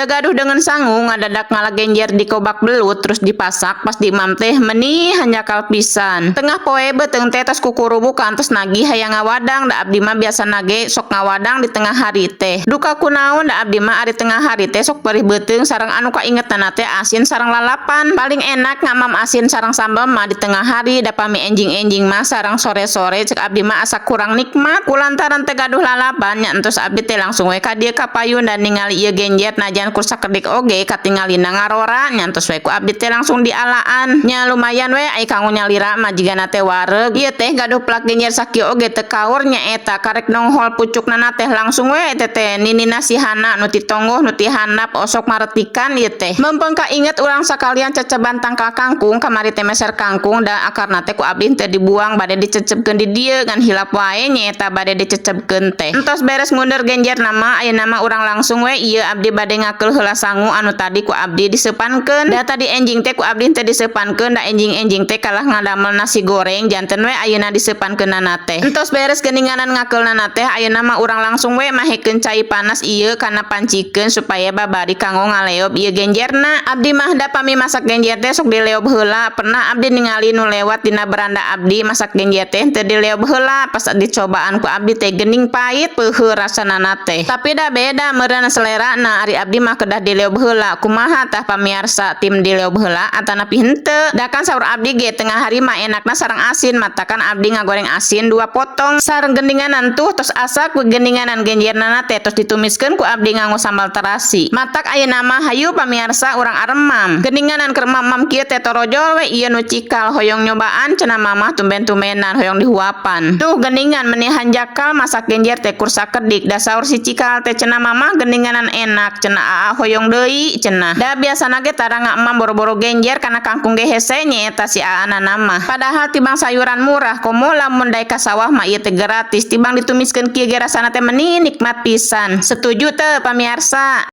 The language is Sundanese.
Teu gaduh deungeun sangu, ngadadak ngala genjer di kobak belut terus dipasak, pas diemam teh meni hanjakal pisan. Tengah poe beuteung teh tos kukurubuk kantos nagih hayang ngawadang. Da abdi mah biasana ge sok ngawadang di tengah hari teh. Duka kunaon, da abdi mah ari tengah hari teh sok perih beuteung sareng anu kaingetanna teh asin sareng lalapan. Paling enak ngamam asin sareng sambal mah di tengah hari, da pami enjing-enjing mah sareng sore-sore cek abdi mah asa kurang nikmat. Kulantaran teu gaduh lalapan nya, entos abdi teh langsung we ka dieu ka payun dan ningali ieu genjer, najan kur sakedik oge katingalina ngarora nya, entos we ku abdi teh langsung dialaan. Nya lumayan we ai kanggo nyalira mah, jigana teh wareg. Ieu teh gaduh plak genjer sakieu oge teu kaur, nyaeta karek nonghol pucukna teh langsung we teh ninina sihana nu ti tonggoh nu ti handap osok maretikan ieu teh. Mempeng kainget urang sakalian ceceban tangkal kangkung. Kamari teh meser kangkung, da akarna teh ku abdi teu dibuang, bade dicecebkeun di dieu, ngan hilap wae nyaeta bade dicecebkeun teh. Entos beres ngunder genjer nama, ayeuna mah urang langsung we ieu abdi bade ngakeul heula sangu anu tadi ku abdi diseupankeun. Da tadi enjing teh ku abdi teu diseupankeun, da enjing-enjing teh kalah ngadamel nasi goreng, janten we ayeuna diseupankeunana teh. Entos beres geuninganan ngakeulna teh, ayeuna mah urang langsung we mahekeun cai panas ieu kana pancikeun supaya babari kanggo ngaleob ieu genjerna. Abdi mah da pami masak genjer teh sok dileob heula. Pernah abdi ningali nu lewat dina beranda abdi masak genjer teh teu dileob heula, pas dicobaan ku abdi teh geuning pahit, peuheuh rasanana teh. Tapi da beda meureun selera. Nah, ari abdi mah kedah dileob heula. Kumaha tah pamiarsa, tim dileob heula atanapi henteu? Da kan saur abdi ge tengah hari mah enakna sareng asin, matakan abdi ngagoreng asin dua potong sareng geninganan. Tuh, tos asak ku geninganan genjernana teh, tos ditumiskeun ku abdi nganggo sambal terasi. Matak ayeuna mah hayu pamiarsa, urang aremam. Geninganan keur mamam kieu teh torojol we ieu nu cikal, "Hoyong nyobaan," cenah mamah, "tumben-tumbenan hoyong dihuapan." Tuh geningan meni hanjakal masak genjer teh kur sakedik. Da saur si cikal teh cenah, "Mamah, geninganan enak," cenah, "Aa hoyong deui," cenah. Da biasana ge tara ngamam boro-boro genjer, kana kangkung ge hese nyaeta si aa mah. Padahal tibang sayuran murah, komo lamun daek ka sawah mah ieu teh gratis, tibang ditumiskeun kieu ge rasana teh meni nikmat pisan. Setuju teu, pamiarsa?